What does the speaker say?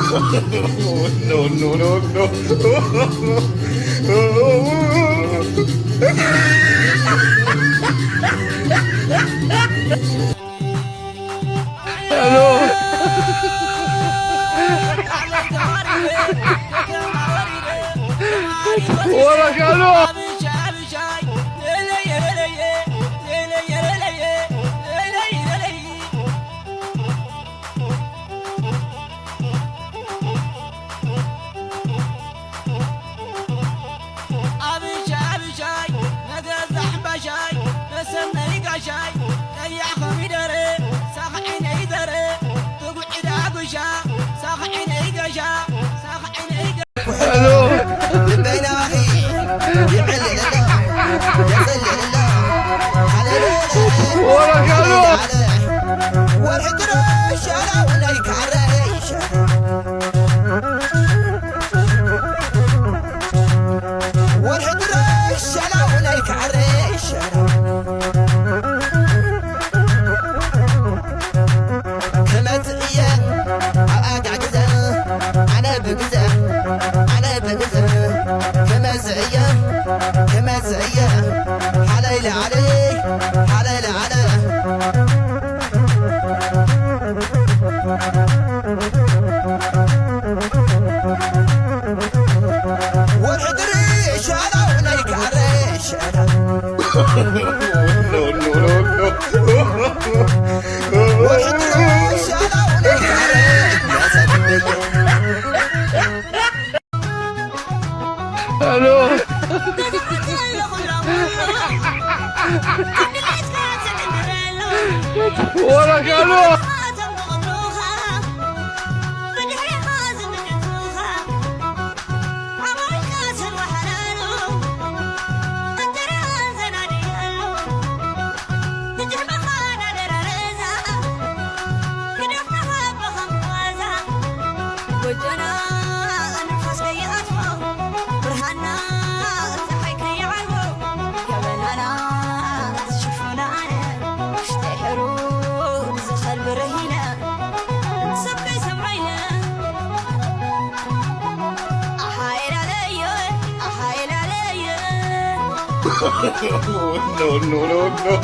No, no, no, no. Hello. Hola, Carlos. ኣብሻ ኣብሻይ መገዛ ሕምባሻይ መሰነይ ጋሻይ ቀያሕ ኮሚደረ ሳኽዒነይ ዘረ ትጉዒዳ ጉሻ ሳኽዒነይ ገሻ ሳኽዒነይ ገ- ኩሕሎ ልበይ ናባኺ ይዕልል ኣሎ የጸልል ኣሎ ሃለለ ወረጋሎ ወርሒ ድረሽ ኣላውነይ ካረሽ ወርሒ ድረሽ ሸላው ናይ ከዕረሽ ክመጽእ እየ ኣብ ኣጋ ግዘ ኣነ ብግዘ ኣነ ብግዘ ክመጽእ እየ ክመጽእ እየ ሃለይ ለዓለ ሃለይ ለዓለ ወርሒ ድርሻ ናይ ካረሽ No, no, no, no. ወርሒ ድርሻ ናይ ካረሽ Hello. Hola, Carlos. ጎጆና ንፋስ ከይኣትዎ ብርሃና ፀሓይ ከይዓርቦ ገበናና ዝሽፍኖ ኣነ ውሽጠይ ሕሩር ዝኸል ብርሂነ ሰብ ከይሰምዖ ኢለ ኣሓ ኢላለዮ ኣሓ ኢላለዮ No, no, no, no.